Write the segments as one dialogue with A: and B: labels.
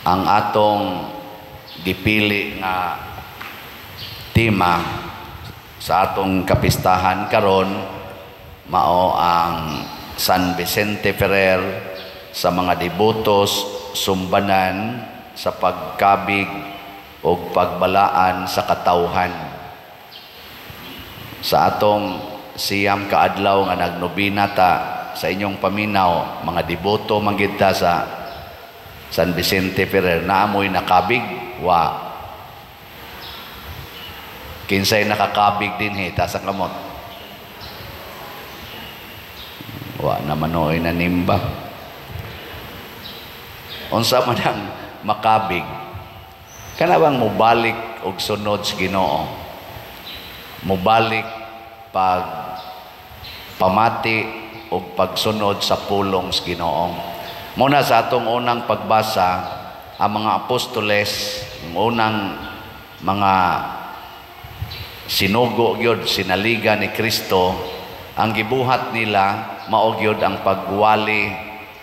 A: Ang atong gipili nga tema sa atong kapistahan karon mao ang San Vicente Ferrer sa mga debotos, sumbanan sa pagkabig o pagbalaan sa katawhan. Sa atong 9 ka adlaw nga nagnobina ta, sa inyong paminaw, mga deboto man gyud ta sa San Vicente Ferrer, naamoy nakabig? Wa. Kinsay nakakabig dinhi? Taas ang kamot. Wa naman oy nanimba. Unsa man ang makabig? Kana bang mobalik og sunod sa Ginoo? Mobalik pag pamati og pagsunod sa pulong sa Ginoo. Muna sa atong unang pagbasa, ang mga apostoles, ang unang mga sinugo gyud, sinaliga ni Kristo, ang gibuhat nila mao gyud ang pagwali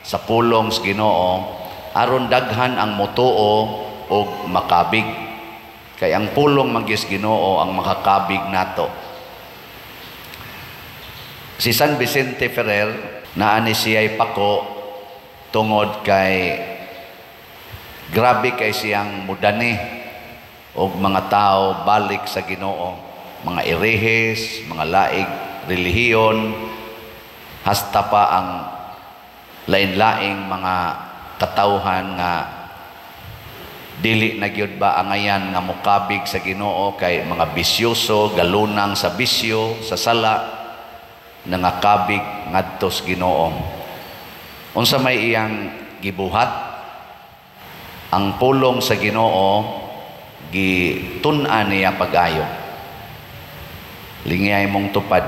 A: sa pulong sa Ginoo aron daghan ang motuo og makabig. Kay ang pulong man gyud sa Ginoo ang makakabig nato. Si San Vicente Ferrer, naa ni siya'y pako tungod kay grabe kay siyang mudani og mga tao balik sa Ginoo, mga erehes, mga laig relihiyon, hasta pa ang lain-laing mga katawhan nga dili na gyud ba angayan nga mokabig sa Ginoo kay mga bisyoso, galunang sa bisyo, sa sala, nangakabig ngadto sa Ginoo. Unsa may iyang gibuhat? Ang pulong sa Ginoo gitun-an niya pag-ayo. Lingiyay mong tupad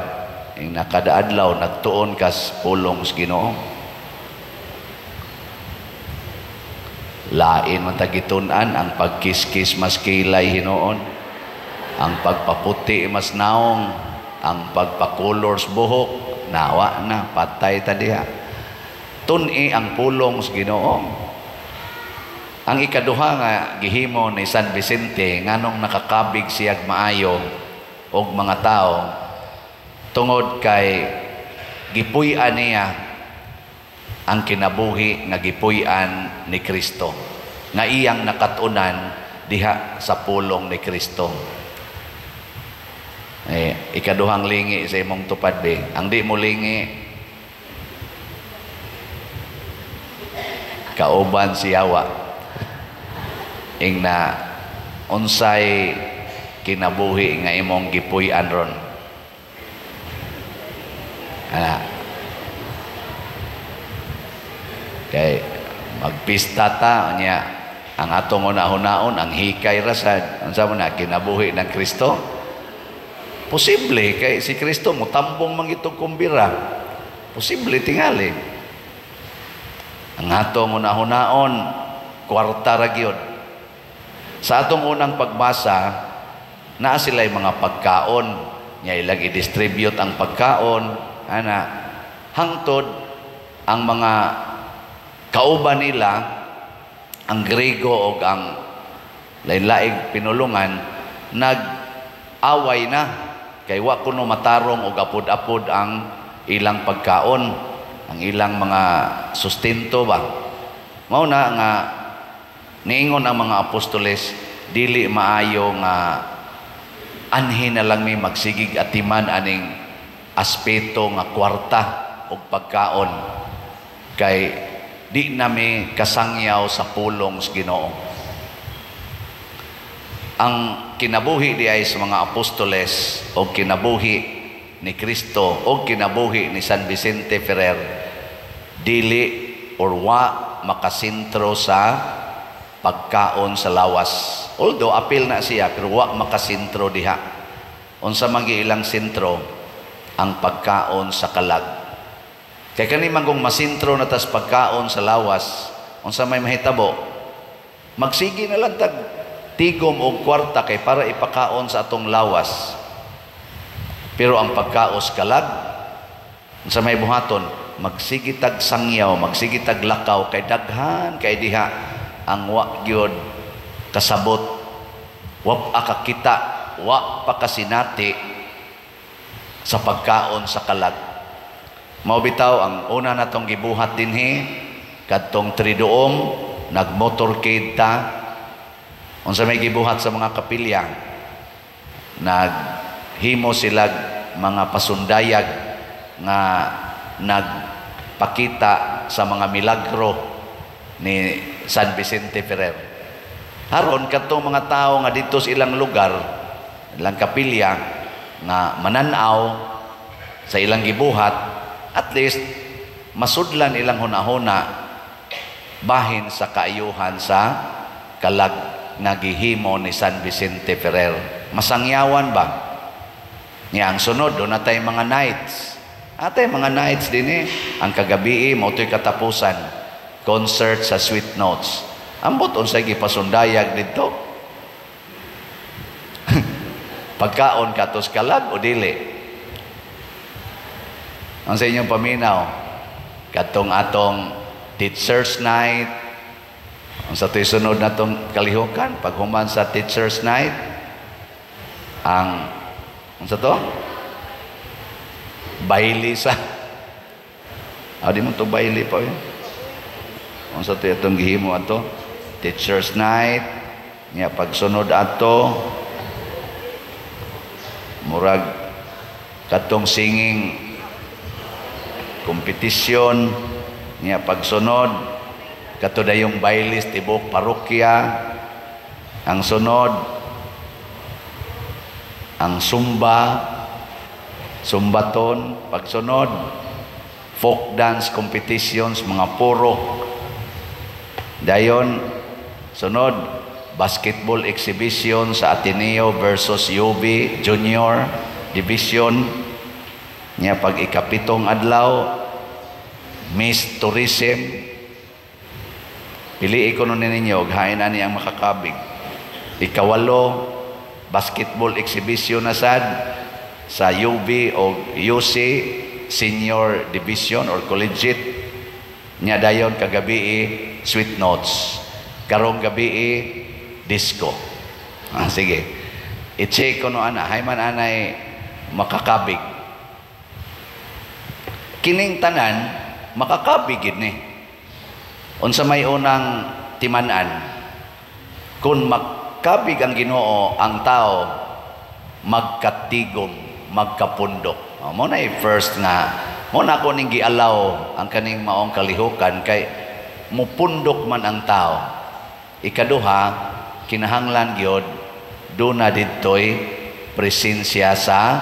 A: ing nakadaadlaw nagtuon kas pulong sa Ginoo. Lain man ta gitun-an ang pagkiskis mas kilay hinuon, ang pagpaputi mas naong, ang pagpakulor sa buhok nawa na patay ta diha. Tun-i ang pulong sa Ginoo. Ang ikaduha nga gihimo ni San Vicente nganong nakakabig siyag maayo og mga tao, tungod kay gipuy-an niya ang kinabuhi nga gipuy-an ni Kristo, nga iyang nakat-unan diha sa pulong ni Kristo. Ikaduhang lingi sa imong tupad be. Ang di mo lingi, kauban si Yawa. Ing na unsay kinabuhi nga imong gipuy-an ron. Ana. Kay magpista ta nya ang atong una-hunaon ang hikay rasad. Unsa man na kinabuhi ng Kristo? Posible kay si Kristo motambong man gitong kumbira. Posible tingali. Ang atong una-hunaon kwarta ra gyud. Sa atong unang pagbasa, naa sila'y mga pagkaon. Nya ilang i-distribute ang pagkaon, ana, hangtod ang mga kauban nila, ang Grego o ang lain-laing pinulungan, nag-away na. Kay wa kuno matarong og apod-apod ang ilang pagkaon, ang ilang mga sustento ba. Mao na nga niingon ang mga apostoles, dili maayo nga anhi na lang mi magsigig atiman aning aspeto nga kwarta og pagkaon kay di nami kasangyaw sa pulong sa Ginoo. Ang kinabuhi di ay sa mga apostoles o kinabuhi ni Kristo o kinabuhi ni San Vicente Ferrer, dili or wa makasentro sa pagkaon sa lawas. Although apil na siya, pero wa makasentro diha. Unsa man gi ilang sentro? Ang pagkaon sa kalag. Kay kani man kung masentro na tas pagkaon sa lawas, unsa may mahitabo? Magsige na lang tag tigom og kwarta kay para ipakaon sa atong lawas. Pero ang pagkaos kalag, unsa may buhaton? Magsige tag sangyaw, magsige tag lakaw kay daghan kay diha ang wa gyud kasabot, wa pa kakita, wa pa kasinati sa pagkaon sa kalag. Mao bitaw ang una natong gibuhat dinhi kadtong Triduum, nagmotorcade ta. Unsa may gibuhat sa mga kapilya? Naghimo sila mga pasundayag nga nagpakita sa mga milagro ni San Vicente Ferrer. Aron kadtong mga tao nga dito sa ilang lugar, ilang kapilya nga mananaw sa ilang gibuhat, at least masudlan ilang hunahuna bahin sa kaayuhan sa kalag nga gihimo ni San Vicente Ferrer. Masangyawan ba? Niya ang sunod, doon na tayo mga nights. Atay mga nights din eh. Ang kagabii, mao to'y katapusan. Concert sa Sweet Notes. Ambot unsay gipasundayag didto. Pagkaon katos kalag o dili? Ang sa inyong paminaw, katong atong Teachers Night, ang sa to'y sunod na tong kalihukan, paghuman sa Teachers Night, ang sa to? Baili sa. Ah, di mo to baili pa eh. Ang sa to itong gihimo ato, Teachers Night, niya pagsunod ato, murag katong singing competition, niya pagsunod kato dayong bailis tibok parokya, ang sunod ang Zumba, Zumbaton, pagsunod folk dance competitions, mga puro dayon, sunod basketball exhibition sa Ateneo versus UB Junior Division, niya pag ikapitong adlaw Miss Tourism. Pili ko nun ninyo og hain ani ang makakabig. Ikawalo, basketball exhibition na sad sa UB o UC Senior Division or Collegiate. Nya dayon kagabi Sweet Notes, karong gabi disco. Ah, sige, i-check ko no ana hay man anay makakabig. Kining tanan makakabig gid ni. Unsa may unang timan-an kung makabig ang Ginoo, ang tao magkatigom, magkapundok? Oh, mo na first nga mo na ako ning gialaw ang kaning maong kalihukan kay mupundok man ang tao. Ikaduha, kinahanglan gyud duna didtoy presensya sa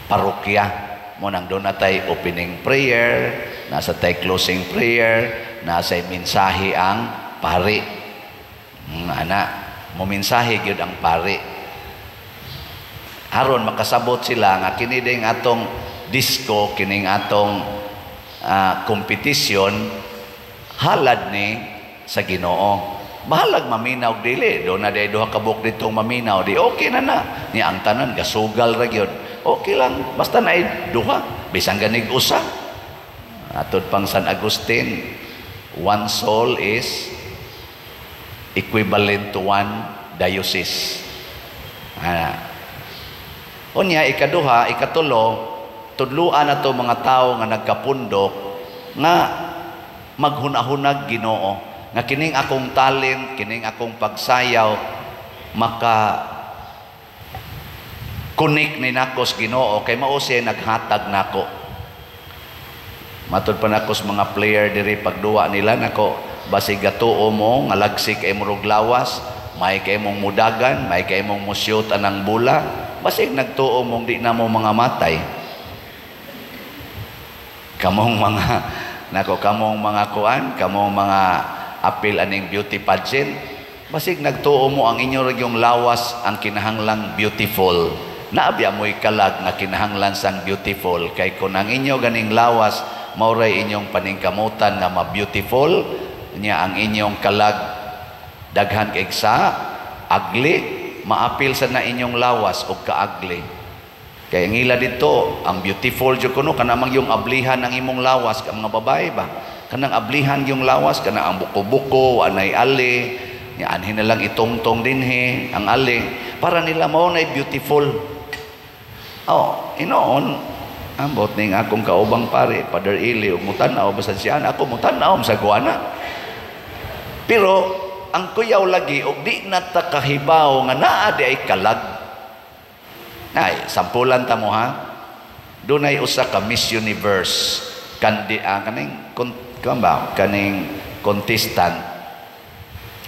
A: parokya. Mo nang doon na tay opening prayer, nasa tay closing prayer, nasa mensahe ang pari. Ana, mo mensahe gyud ang pari. Aron makasabot sila nga kini ding atong disco, kining atong competition halad ni sa Ginoo. Bahalag maminaw dili, do na day duha ka buok ditong maminaw, di okay na na. Ni ang tanan gasugal ra gyud. Okay lang, basta na duha, bisan ganig usa. Atod pang San Agustin, one soul is equivalent to one diocese. Ah. Unya, ikaduha, ikatulo, tudluan na to mga tao nga nagkapundok nga maghunahunag Ginoo nga kining akong talent, kining akong pagsayaw maka connect ni nako sa Ginoo kay mao siya naghatag nako. Matud pa nako sa mga player diri, pagduwa nila nako, basig gatuo mo nga lagsik kay murog lawas, may kay mong mudagan, may kay mong musyot anang bula, basig nagtuo mong di na mo mga matay. Kamong mga nako, kamong mga kuan, kamong mga apil aning beauty pageant, basig nagtuo mo ang inyo yung lawas ang kinahanglang beautiful. Naabya mo'y kalag nga kinahanglan sang beautiful kay kun ang inyo ganing lawas mauray inyong paningkamutan nga ma-beautiful, niya ang inyong kalag daghan kay sa ugly, maapil sa na inyong lawas og kaagli. Kay ang ila dito, ang beautiful jud kuno kana mang yung ablihan ang imong lawas ka mga babae ba. Kanang ablihan yung lawas, kanang ang buko-buko, anay ali, nya anhin na lang itongtong dinhi ang ali para nila mao nay beautiful. Oh, inoon ambot ning akong kaubang pare, Father Ili, ug mutan-aw basta siya ako mutan-aw sa guana. Pero ang kuyaw lagi og di na ta kahibaw nga naa di ay kalag. Ay, sampulan ta mo ha. Dunay usa ka Miss Universe kandi kaning kon, ba kaning contestant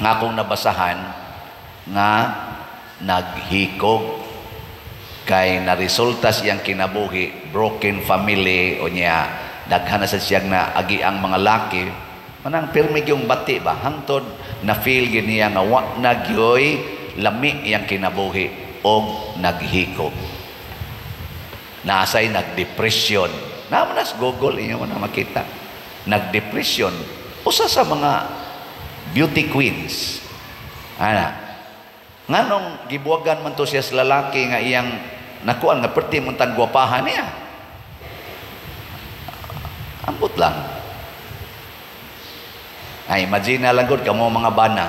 A: nga akong nabasahan nga naghikog kay naresulta siyang kinabuhi, broken family, o niya daghan na sa siyang na agi ang mga laki, manang pirmi yung bati ba, hangtod na feel gid niya nga wa na gyoy lami iyang kinabuhi og naghikog, naasay nagdepression. Naa man sa Google, inyo man na makita, nagdepression, usa sa mga beauty queens ana. Nganong gibuwagan man to siya sa lalaki nga iyang nakuan nga perti man tang gwapahan niya? Ambot lang. Ay, imagine na lang gud kamo mga bana,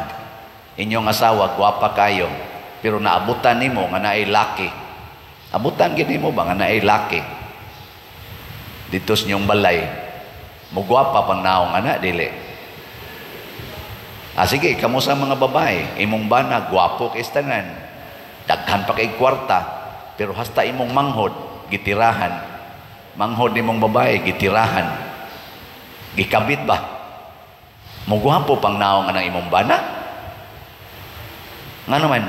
A: inyong asawa gwapa kayo, pero naabutan nimo nga naay laki. Abutan gid nimo ba nga naay laki dito sa inyong balay? Mugwapa pang naong ana, dili? Ah, sige, kamo sa mga babae, imong bana gwapo kay tanan, daghan pa kay kwarta, pero hasta imong manghod gitirahan. Manghod nimong babae gitirahan, gikabit ba? Mugwapo pang naong anang imong bana? Nga naman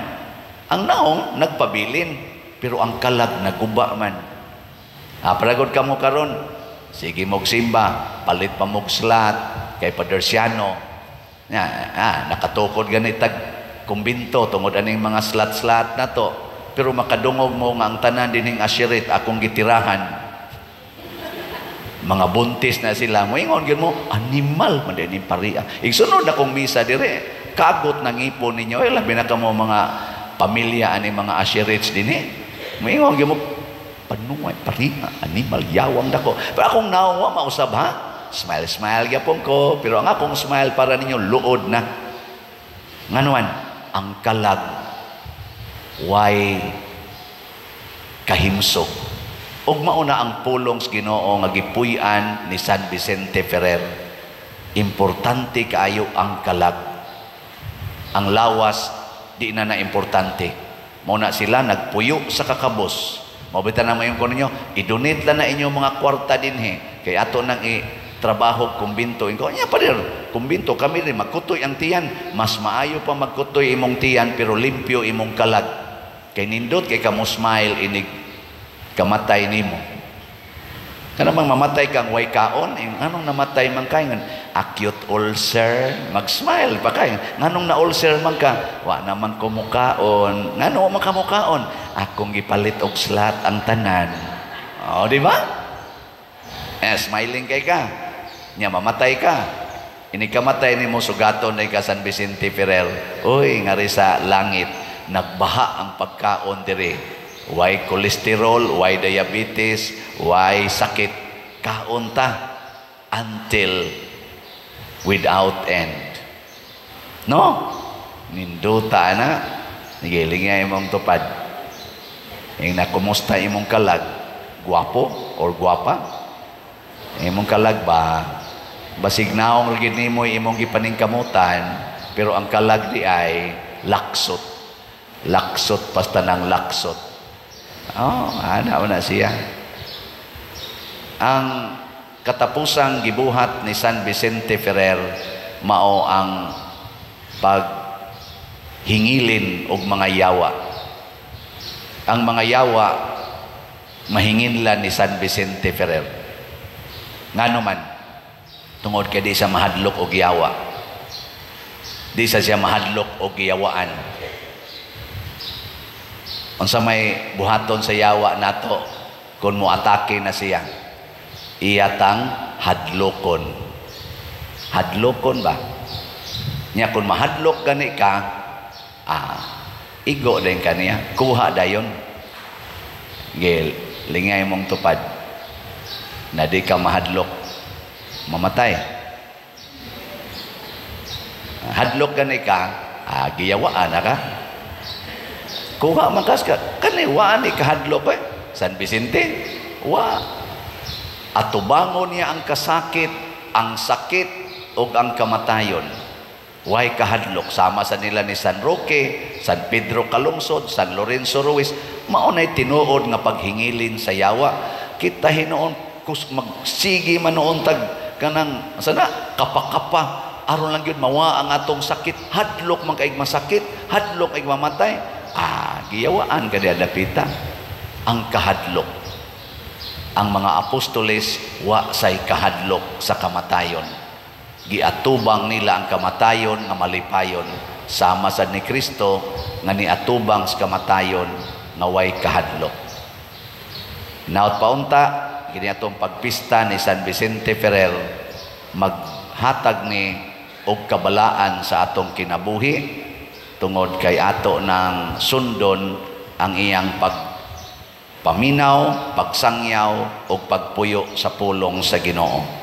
A: ang naong nagpabilin, pero ang kalag naguba man. Ah, paragod kamo karon, sige mog simba, palit pa mog slat kay Padersiano. Ya, nakatukod gani tag kumbinto tungod aning mga slat-slat na to. Pero makadungog mo nga ang tanan dining ashirit akong gitirahan. Mga buntis na sila, moingon gyud mo, animal man din paria. Igsunod akong misa dire, kagot ng ipon ninyo, ay labi na kamo mga pamilya ani mga ashirits dinhi. Moingon gyud mo, panuway paria, animal, yawang dako. Pero akong nawa mausab ha. Smile smile gyapon ko, pero ang akong smile para ninyo luod na. Nganuan, ang kalag way kahimsog. Ug mauna ang pulong sa Ginoo nga gipuy-an ni San Vicente Ferrer. Importante kaayo ang kalag. Ang lawas di na na importante. Mao na sila nagpuyo sa kakabos. Mao bitaw na mayon ko ninyo, i-donate lang na inyong mga kwarta dinhi kay ato nang i trabaho kumbinto. Ingo nya, pader, kumbinto kami rin magkutoy ang tiyan. Mas maayo pa magkutoy imong tiyan pero limpyo imong kalag. Kay nindot kay kamo smile inig kamatay nimo. Kana bang mamatay kang way kaon, eh, anong namatay man kay? Acute ulcer, mag-smile pa kay. Nganong na ulcer man ka? Wa naman ko mukaon. Ngano man ka mukaon? Akong gipalit og slat ang tanan. Oh, di ba? Eh, smiling kay ka. Nya mamatay ka. Ini kamatay nimo, sugaton na ka San Vicente Ferrer. Uy, ngari sa langit, nagbaha ang pagkaon diri. Way cholesterol, way diabetes, way sakit. Kaon ta until without end. No? Ninduta na. Nigiling nga imong tupad. Yung na kumusta imong kalag, guwapo or guwapa? Imong kalag ba? Basig naong ra nimo imong gipaningkamutan, pero ang kalag di ay laksot. Laksot pasta ng laksot. Oh, ana na siya. Ang katapusang gibuhat ni San Vicente Ferrer mao ang paghingilin og mga yawa. Ang mga yawa mahinginlan ni San Vicente Ferrer. Ngano man, tungod kay di siya mahadlok og yawa. Di sa siya mahadlok og yawaan. Unsa may buhaton sa yawa nato kung moatake na siya? Iyatang hadlokon. Hadlokon ba? Nya kung mahadlok gani ka, igo din kaniya, kuha dayon. Gil, lingay mong tupad. Na di ka mahadlok, mamatay. Hadlok gani ka, giyawaan na ka. Kuha man kas ka, kani wa ni kahadlok eh. San Vicente, wa. Atubangon niya ang kasakit, ang sakit ug ang kamatayon. Way kahadlok sama sa nila ni San Roque, San Pedro Calungsod, San Lorenzo Ruiz, mao nay tinuod nga paghingilin sa yawa. Kita hinuon kus magsigi man noon tag kanang sana kapa-kapa aron lang gyud mawa ang atong sakit. Hadlok man kaig masakit, hadlok ay mamatay. Giyawaan ka dapita ang kahadlok. Ang mga apostoles, wa say kahadlok sa kamatayon. Giatubang nila ang kamatayon nga malipayon, sama sad ni Kristo nga niatubang sa kamatayon nga way kahadlok. Naot paunta kini atong pagpista ni San Vicente Ferrer maghatag ni og kabalaan sa atong kinabuhi tungod kay ato nang sundon ang iyang pagpaminaw, pagsangyaw ug pagpuyo sa pulong sa Ginoo.